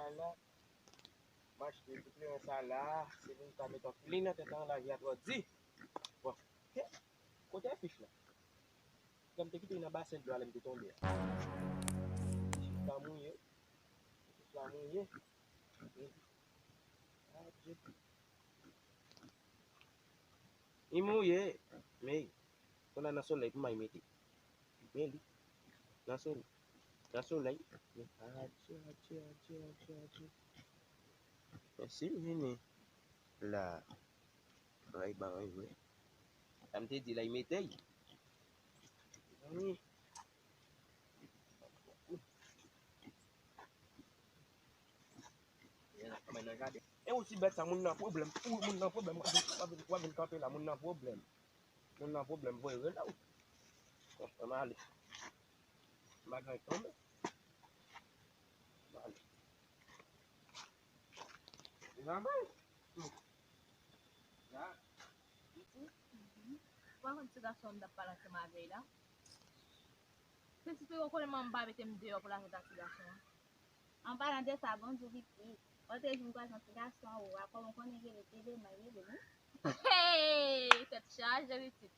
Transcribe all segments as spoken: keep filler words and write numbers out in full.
Ala, m achte tout leyon sa la, se pou m ka mete yon plim nan tèt an, lavi a twò di. Bon, kote afich la? Lè m te kite l nan basen dlo a lè m te tonbe a. Afich la mouye, afich la mouye. Adye. Li mouye, men kounye a nan solèy pou m al mete. Men li nan solèy, nan solèy. Men adye, adye, adye, adye, adye. Men si m vini la, ay ba mwen vre. Sa m te di la, li mete l. Mezanmi. E ou ti bèt sa, moun nan pwoblèm. Ou moun nan pwoblèm, w ap vin, w ap vin, w ap vin kanpe la, moun nan pwoblèm. Moun nan pwoblèm, voye rele w. Bon, fè m ale. M pa gen tonbe. M ale. Mezanmi. Ya. Pitit. Mhm. Ou pa konn ti gason an m t ap pale ansanm avè l la? Pitit, ou konnen manman m pa mete m deyò pou l al jwenn ak ti gason an. An palan de sa, bonjou pitit. Lòt jou m kwaze yon ti gason anwo a, kòman w konnen, gele te de may, gele wi. Hey, tèt chaje pitit.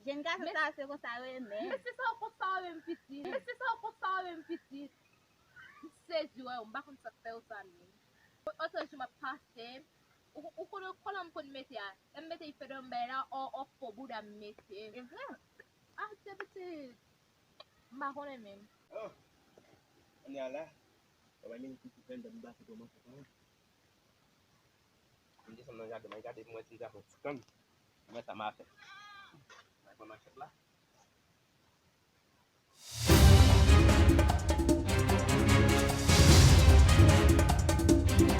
Jèn gason sa se konsa yo ye menm. Men se sa w konsa w ye menm pitit. Men se sa w konsa w ye menm pitit. M sezi wè w, m pa konn sa k fè w sa menm. Lòt jou m ap pase, ou, ou konnen kòlè m konn mete a. Lè m mete l fè dòmi bay la, ò, ò, fo bouda m mete. E vre? Adye pitit. M pa konnen menm. Oh, kounye a la, sa va vin pi pi pèn dan m pase pou manchèt mwen. M desann nan jaden mwen, gade pou m wè si m ka fè yon ti kann. Mwen sa m a fè. Mwen pran manchèt la.